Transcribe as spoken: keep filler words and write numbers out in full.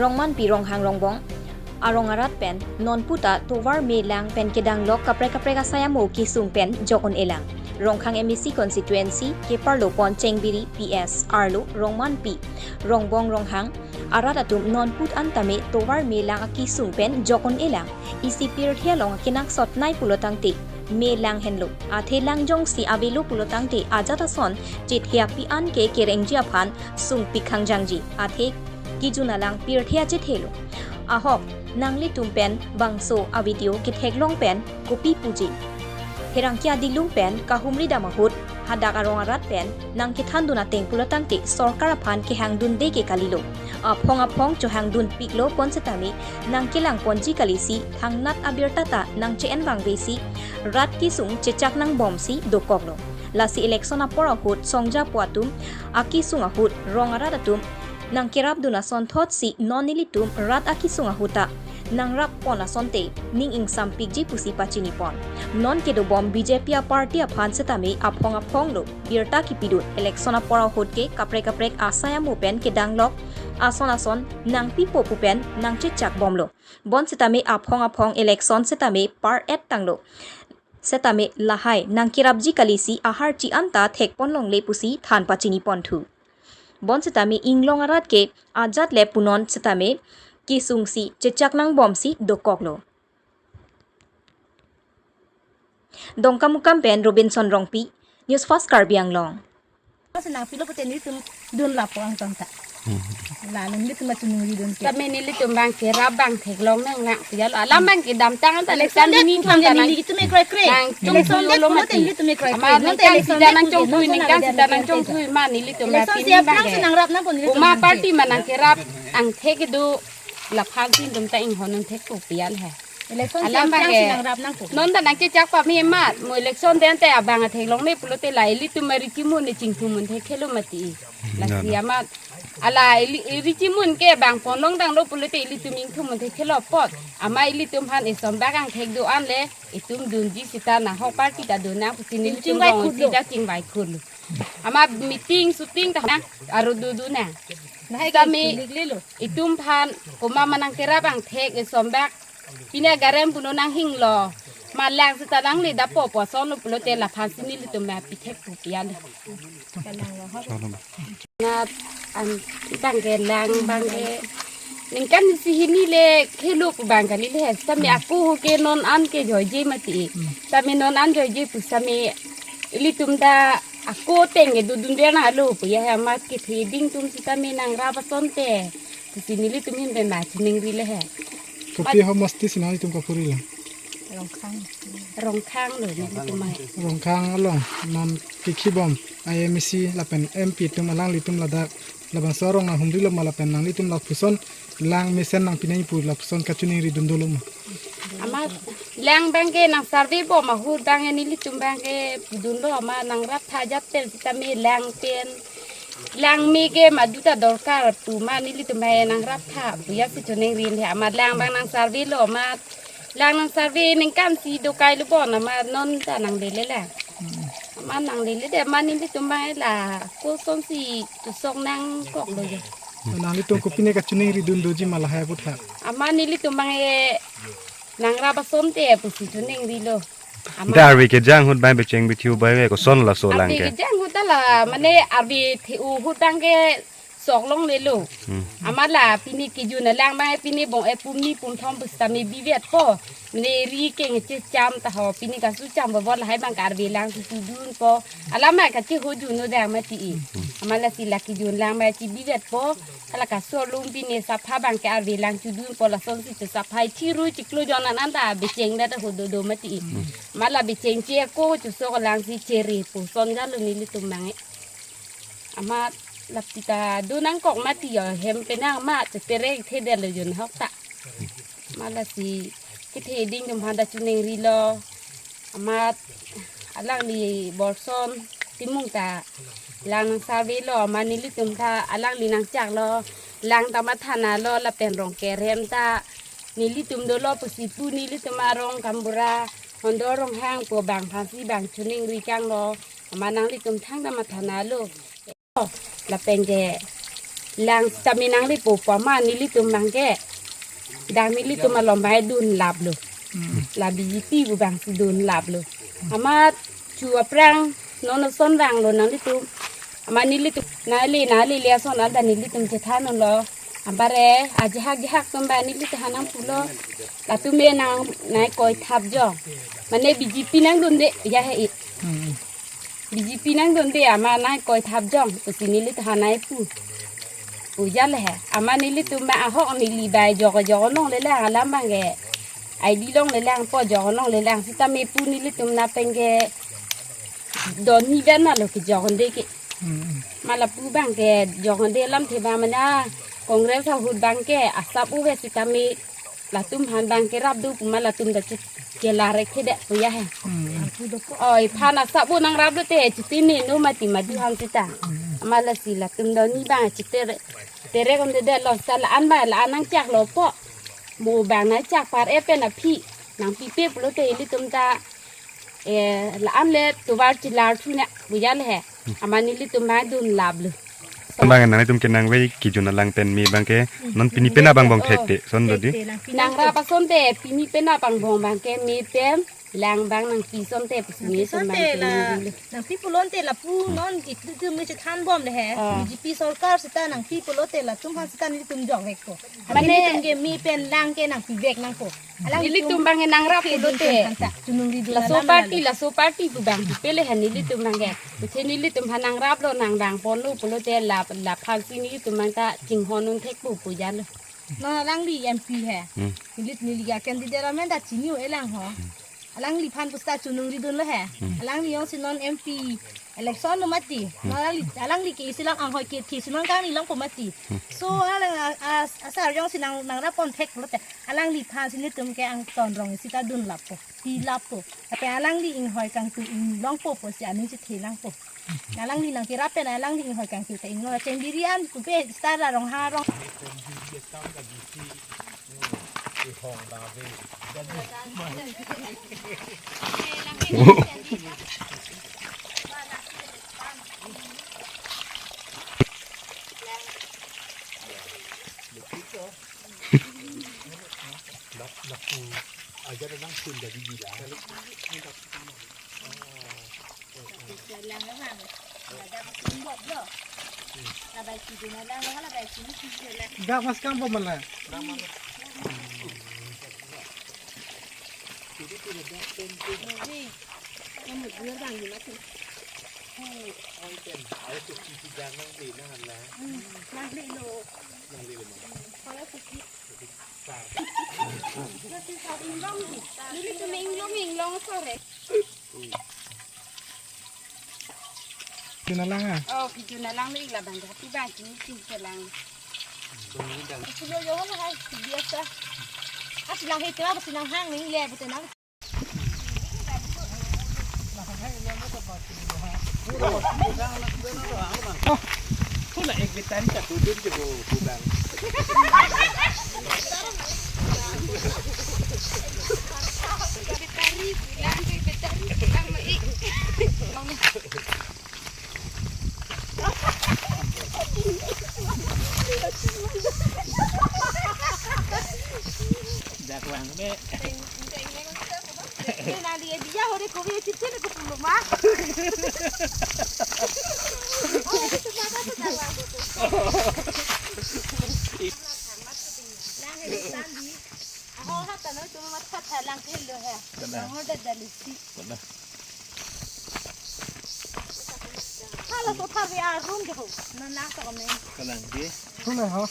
Rongmanpi Ronghang Rongbong arong arat pen nonpu ta tovar me lang pen kedanglok kaprek kaprek asai amo kesung pen jok un-elang. Rongkhang M A C constituency keparlo pon Chengbiri P S arlo Rongmanpi Rongbong Ronghang arat atum nonpu an tame tovar me lang akesung pen jok un-elang. Isi pirthe along kenangsot nai pulo tangte me lang henlo. Athe lang jongsi avelo pulo tangte ajat ason chethe api an ke kerengji aphan sungpik khangjangji. Athe kejun alang pirthe achethelo. Ahok, nanglitum pen bangso a-video ketheklong pen kopi puji? Pherangke adilung pen kahumri dam ahut hadak arong arat pen nangkethandun ateng pulo tangte sorkar aphan kehangdunde ke kalilo. Aphong aphong chohangdunpiklo pon setame nangkelangponji kalisi thangnat abirta ta nangche-en vangbesi rat kesung chechak nangbomsi dokoklo. Lasi election apor ahut songja po atum akesung ahut rong arat atum nangkerapdun asonthotsi non nelitum rat akesung ahut ta nangrappon asonte ning ingsampikji pusi pachinipon. Non kedobom B J P a-party aphan setame aphong aphonglo birta kepidun. Election apor ahut ke kaprek kaprek asai amo pen kedanglok ason ason nangpipo pu pen nangchechakbomlo. Bon setame aphong aphong election setame par-et tanglo. Setame lahai nangkerapji kalisi aharchi anta thekponlongle pusi than pachinipon thu. Bon setame inglong arat ke ajat le punon setame kesungsi chechak nangbomsi dokoklo. Dongkamukam pen Robinson Rongpi, News Fast Karbi Anglong. Masa nangpilo pute nelitum dun lapu angtong ta. Hmm. La nelitum machunung ridun ke. Tame nelitum abang kerap abang theklong nanglang piyalo. Alam abang kedamtang ta election election ni date nangtang nelitum ekroikre. Nang election chongthui date lo pulote mati. Nelitum ekroikre. Ama nang nangtang election sida date nang pulote chongthui, nangtang nangtang sida nang chongthui. Chongthui ma nelitum election mati siap nang nang bang ke. Sinang rap nang pun nelitum Uma nang party ke. Ma nangkerap angthek do laphan si nelitum ta inghon nangthek ko piyal he. Election alam siap bang nang ke. Sinang rap nang ko. Non ta nangchechak pame amat, mo election date te abang atheklong ne pulote la ilitum ma richimun ne chingthum mun thekhelo mati. Lasi amat ala ili, irichimun ke bang ponlong tanglo pulote ilitum ingthum mun thekhelo apot. Ama ilitum aphan esom bak angthek do-an le itum dunji sita nahok party ta dun nang pusi nelitum chingvai bong khutlo. Sita chingvai khutlo. Ama meeting shooting ta nang aro do do nang. Nahai sami ke itum aphan komat ma nangkerap angthek esom bak pine garem puno nanghinglo. Ma lang sita nangle dapo poson lo pulote laphan si nelitum ma pithek pu piyal. Nat an bang ke lang bang ke ningkan isi hini le khelo pu bang kali le sami ako ke non an ke joije mati. Sami non an joije pu sami ilitum ta ako teng ke dudun dia na lo pu ya ma kethe ding tum sitame nangrap asonte. Pusi nelitum hin pen ma chiningri le he. Kopi homosti si nanglitum kaphurilo? Rongkhang. Rongkhang lo nelitum ma. Rongkhang along non kekhibom I M A C lapen M P atum alanglitum ladak labangso arong nanghumrilo ma lapen nanglitum lapuson lang mesen nangpinai pu lapuson kachiningri dun dolo ma? Ama lang bang ke nang survey bom ahut bang ke nelitum bang ke pudunlo ama nangrap tha ajat pen sitame lang pen lang me ke madu ta dorkar pu ma nelitum bang ke nangrap tha pu ya si chiningri le ama lang bang nang survey lo ama lang nang survey ningkan si dokai lo bon ama non ta nanglele la. Ama nanglele de ama nelitum bang ke la kosonsi chusok nangkoklo ya. Nanglitum kopine kachiningri dun doji ma lahai aphuthak? Ama nelitum bang ke nangrap asonte pusi chiningrilo. Ama da arve kejang ahut bang becheng bithiu bang ke koson laso lang arve ke? Kejang ahut ta la mane arve thiu ahut bang ke sok longlelo. Hmm. Ama la pini kejun alang bang pini bong e pumni pumthom pusitame bivetpo. Mane ri kengchecham ta ho pini kasu cham bo lahai bang ke arve lang si chudunpo. Alam ma kacheho junlo dang mati. Ama lasi la kejun lang bang chibivetpo. Hala kaso lum pini sapha bang ke arve lang chudunpo lasonsi chesapha chiru chiklo jonan anta becheng da ta ho dodo mati. Ama la becheng che ako chusok lang si cherepo. Son jalo nelitum bang e. Ama lapu ta do nangkok mati yo hem penang ma cheterek thedetlo jun hok ta. Ama lasi kethe ding tum handa chiningrilo. Ama alangli Borson Timung ta lang nang survey lo ama nelitum ta alangli nangchaklo lang ta mathanalo lapen Rongker hem ta nelitum dolo pusi pu nelitum arong Kambura Hondo Ronghang pu bang aphansi bang chiningri kanglo. Ama nanglitum thangta mathanalo. Lapen ke Lang sitame nanglepo pu amat nelitum abangke, dak nelitum along abang dunlaplo. Hmm. La B J P pu abangsi dunlaplo. Amat chu aphrang non ason vanglo nanglitum. Amat nelitum nangle nangle le ason anta nelitum chethan unlo. Anparke ajahak jahak atum abang nelitum aphan nangpulo. Latum me nang nangkoi thap jong. Mane B J P nangdunde ya he. Hmm. B J P nangdunde amat nangkoi thap jong pusi nelitum aphan nangpu. Pu jale he. Amat nelitum abang ahok neli bai jok jok longle lang alam abangke. I D longle lang po jok longle lang sitame pu nelitum na penke doni ben malo kejokde ke. Hmm. Amat lapu abangke jokde alamthe abang mane Congress ahut abangke asap ove sitame latum aphan abangke rap do pu amat latum ta chit kelar ek thedet pu ya he. Hmm. Oi, aphan asap pu nangraplote chitini no mati madu aphan sita. Hmm. Amat lasi latum doni abang chiter terek om dedetlo sita la-an abang la-an nangchaklo po. Mo abang nangchak par-e pen aphi nangpipe pulote ilitum ta, eh, la-an le tovar chelar thu ne pu jale he. Amat nelitum abang dunlaplo. Abang nanglitum kenangvai kejun alang pen me abangke non pini pen abang bong thekte ason do di. Nangrap asonte pini pen abang bong abangke me pen lang abang nangpi asonte pusi nelitum abangke nangpi pulote lapu non itum me chethan bomle he. Ah. B J P sorkar sita nangpi pulote latum aphan sita nelitum jokvekpo. Mane nelitum ke me pen lang ke nangpivek nangpo. Alang nelitum abangke nangrap pulote. Chunung ridun laso alam party, laso party pu abang pele he nelitum abangke. Pusi nelitum aphan nangraplo nangdang ponlo pulote la la aphansi nelitum abang ta chinghon un thekpo pu jalo. Non alangli M P he. Hmm. Neli neli ke candidate amen ta chini-o-e lang ho. Alangliphan pusita chunung ridunlo he. Hmm. Alangli jongsi non M P election lo mati. Hmm. Non alangli, alangli ke isi lang anghoi kethe si non kangni longpo mati. Hmm. So alang a, a, asar jongsi nang nangrap pon theklote alangliphansi nelitum ke Angton Rong sita dunlappo. Pilappo. Ate alangli inghoi kangtui inglongpo pusi aning chethe nangpo. Alangli nangkerap pen alangli inghoi kangtui ta ingno cheng birian kupe star la Ronghang arong. Dak mas kang pemala. Kena lang ah. Oh, video na lang ni la bang tapi bang kini kini ke lang. Sulo yo lah hai biasa. As lang itu apa sih nang hang ni le betul nang. Pula ek betari satu dun je bu budang. Betari pulang, betari pulang, mai. Jak lang be. Nang dia dia hore ko ye chitin ko pulo ma. Lang he tandi. Aho ha tano tu mat khat lang ke lo he. Lang ho da da lisi. Hala so thar ya room de ho. Na na to me. Kalang ke. Huna ha.